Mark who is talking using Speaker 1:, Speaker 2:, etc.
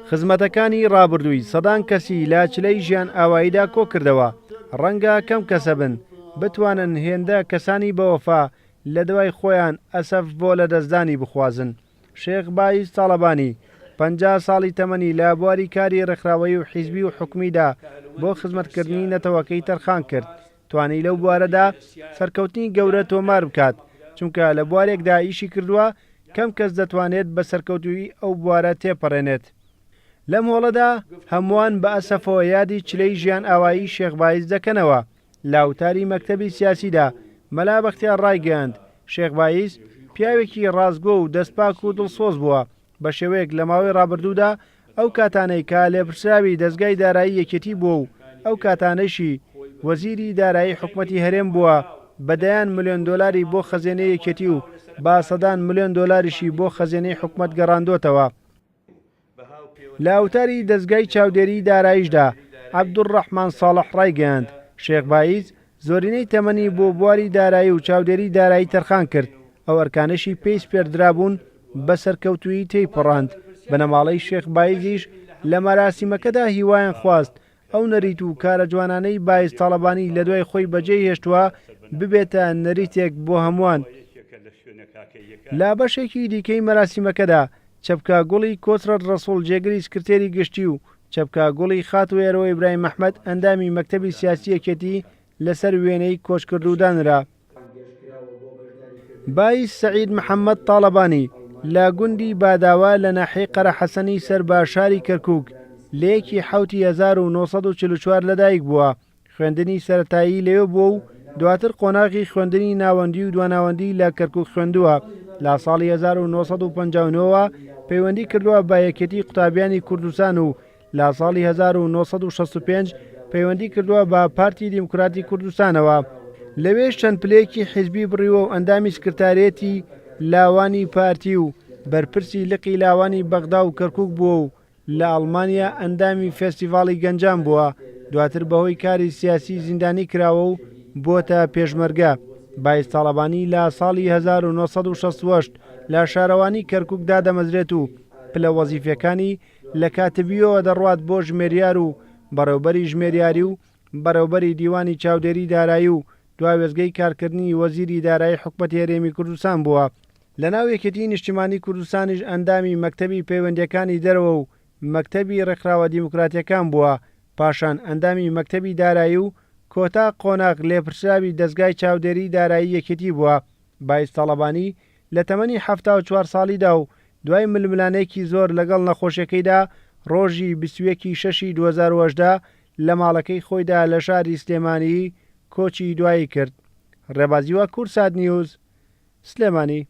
Speaker 1: خزمەتەکانی ڕابردووی سەدان کەسی لە چلەی ژیان ئاواییدا کۆکردەوە، ڕەنگە کەم کەسەبن بتوانن هێندە کەسانی بەوەفا لە دوای خۆیان ئەسەف بۆ لەدەستدانی بخوازن. شێخ بایز تاڵەبانی، 50 ساڵی تەمەنی لە بواری کاری ڕێکخراوەیی و حیزبی و حکومیدا بۆ خزمەتکردنی نەتەوەکەی تەرخان کرد، توانی لەو بوارەدا سەرکەوتنی گەورە تۆمار بکات، چونکە لە بوارێکدا ئیشی کردووە کەم کەس دەتوانێت بە سەرکەوتوویی ئەو بوارە تێپەڕێنێت. لەم هۆڵەدا هەمووان بە ئەسەفەوە یادی چلەی ژیانئاوایی شێخ بایز دەکەنەوە. لە وتاری مەکتەبی سیاسیدا مەلا بەختیار ڕایگەیاند، شێخ بایز پیاوێکی ڕاستگۆ و دەستپاک و دڵسۆز بووە، بە شێوەیەک لە ماوەی ڕابردوودا ئەو کاتانەی کە لێپرسراوی دەزگای دارایی یەکێتی بووە و ئەو کاتانەیشی وەزیری دارایی حکومەتی هەرێم بووە بە دەیان ملیۆن دۆلاری بۆ خەزێنەی یەکێتی و بە سەدان ملیۆن دۆلاریشی بۆ خەزێنەی حکومەت گەڕاندۆتەوە. لە وتاری دەزگای چاودێریی داراییشدا عەبدولڕەحمان ساڵح ڕایگەیاند، شێخ بایز زۆرینەی تەمەنی بۆ بواری دارایی و چاودێریی دارایی تەرخان کرد، ئەو ئەرکانەشی پێی سپێردرابوون بە سەرکەوتوویی تێیپەڕاند، بنەماڵەی شێخ بایزیش لە مەراسیمەکەدا هیوایان خواست ئەو نەریت و کارە جوانانەی بایز تاڵەبانی لەدوای خۆی بەجێی هێشتووە ببێتە نەریتێک بۆ هەمووان. لە بەشێکی دیکەی مەراسیمەکەدا چەپکە گوڵی کۆسرەت ڕەسوڵ جێگری سکرتێری گشتی و چەپکە گوڵی خاتوو هێرۆ ئیبراهیم ئەحمەد ئەندامی مەکتەبی سیاسی یەکێتی لەسەر وێنەی کۆچکردوو دانرا. بایز سەعید محەمەد تاڵەبانی لە گوندی باداوە لە ناحیەی قەرەحەسەنی سەر بە شاری کەرکووک لە یەکی حەوتی 1944 لەدایک بووە، خوێندنی سەرەتایی لەوێ بووە و دواتر قۆناغی خوێندنی ناوەندی و دواناوەندی لە کەرکووک خوێندووە. لە ساڵی 1959 ەوە پەیوەندی کردووە بە یەکێتی قوتابیانی کوردستان و لە ساڵی 1965 پەیوەندی کردووە بە پارتی دیموکراتی کوردستانەوە. لەوێش چەند پلەیەکی حیزبی بڕیوە و ئەندامی سکرتاریەتی لاوانی پارتی و بەرپرسی لقی لاوانی بەغدا و کەرکووک بووە و لە ئەڵمانیا ئەندامی فێستیڤاڵی گەنجان بووە، دواتر بەهۆی کاری سیاسی زیندانی کراوە و بووەتە پێشمەرگە. بایز تاڵەبانی لە ساڵی 1968 لە شارەوانی کەرکوک دادەمەزرێت و پلە وەزیفیەکانی لە کاتبییەوە دەڕوات بۆ ژمێریار و بەڕێوبەری ژمێریاری و بەڕێوبەری دیوانی چاودێری دارایی و دوا وێستگەی کارکردنی وەزیری دارایی حکومەتی هەرێمی کوردستان بووە. لەناو یەکێتیی نیشتیمانی کوردستانیش ئەندامی مەکتەبی پەیوەندییەکانی دەرەوە و مەکتەبی ڕێکخراوە دیموکراتییەکان بووە، پاشان ئەندامی مەکتەبی دارایی و کۆتا قۆناغ لێپرسراوی دەزگای چاودێریی دارایی یەکێتی بووە. بایز تاڵەبانی لە تەمەنی 74 ساڵیدا و دوای ململانێکی زۆر لەگەڵ نەخۆشیەکەیدا ڕۆژی 21 ی شەشی 2018 لە ماڵەکەی خۆیدا لە شاری سلێمانی کۆچی دوایی کرد. ڕێباز هیوا کوردسات نیوز، سلێمانی.